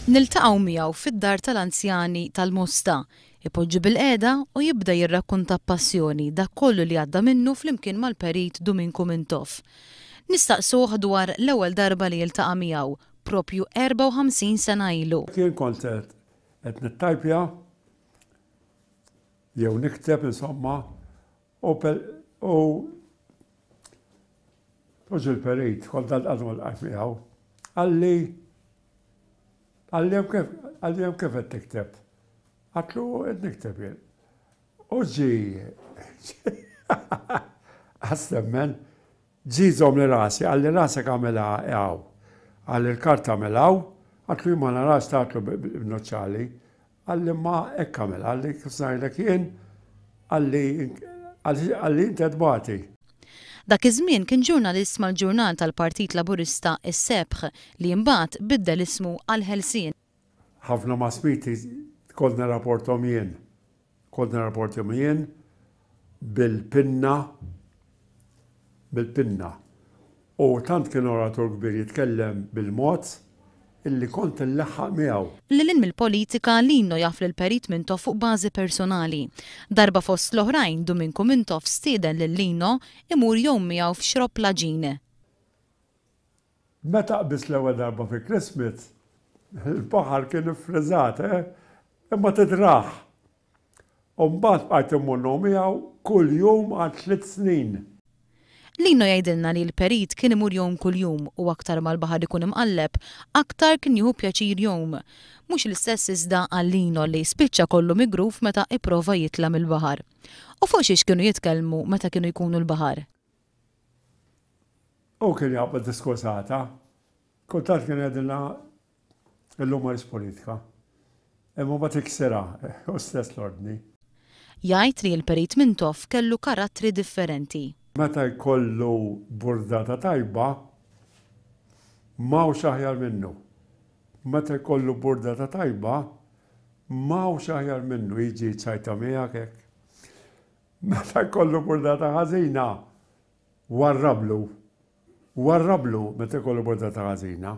Niltaqgħu miegħu fid-dar tal-anzjani tal-Mosta. Ipoġġi bilqiegħda u jibda jirrakkunta b'passjoni dak kollu li għadda minnu flimkien mal-Perit Duminku Mintoff. Nistaqsuh dwar l-ewwel darba li iltaqa' miegħu, propju 54 sena ilu. Jien kont qed nittajpja jew nikteb insomma u u u ġie l-perit, kont għadni ma ltqajt miegħu, qalli qalli hemm kif qalli hemm kif qed tikteb. Għadtlu qed nikteb jien. U ġie qas temmen, ġie jżommli rasi, qalli rasek agħmilha hawn. Qalli l-karta agħmilha hawn, għadtlu jien ma narax ta għadtlu b'nuċċali. Qalli imma hekk għamel, qalli kif se ngħidlek jien, qalli qalli inti qed tbati. Dak iż-żmien kien ġurnalist mal-ġurnal tal-Partit Laburista Is-Sebħ li imbagħad biddel ismu għal Ħelsien. Ħafna mass meetings kont nirrapporthom jien. Kont nirrapporthom jien bil-pinna bil-pinna. U tant kien oratur kbir jitkellem bil-mod illi kont inleħħaq miegħu. Lil hinn mill-politika, Lino jaf lill-Perit Mintoff fuq bażi personali. Darba fost l-oħrajn, Duminku Mintoff stieden lil Lino imur jgħum miegħu f'Xrobb l-Għaġin. Meta qbiżt l-ewwel darba fi Christmas, il-baħar kien iffriżat, eh! Imma tidrah! U mbagħad bqajt immur ngħum miegħu kuljum għal tliet snin. Lino jgħidilna li l-perit kien imur jgħum kuljum u aktar ma l-baħar ikun imqalleb, aktar kien jieħu pjaċir jgħum. Mhux l-istess iżda għal Lino li spiċċa kollu migruf meta ipprova jitla' mill-baħar. U fuq xiex kienu jitkellmu meta kienu jkunu l-baħar? Hu kien jaqbad diskursata. Kultant kien jgħidilna Illum ma rridx politika. Imma mbagħad jiksirha hu stess l-ordni. Jgħid li l-Perit Mintoff kellu karattri differenti. Meta jkollu burdata tajba, m'hawnx aħjar minnu. Meta jkollu burdata tajba, m'hawnx aħjar minnu, jiġi jiċċajta miegħek hekk. Meta jkollu burdata ħażina, warrablu. Warrablu meta jkollu burdata ħażina.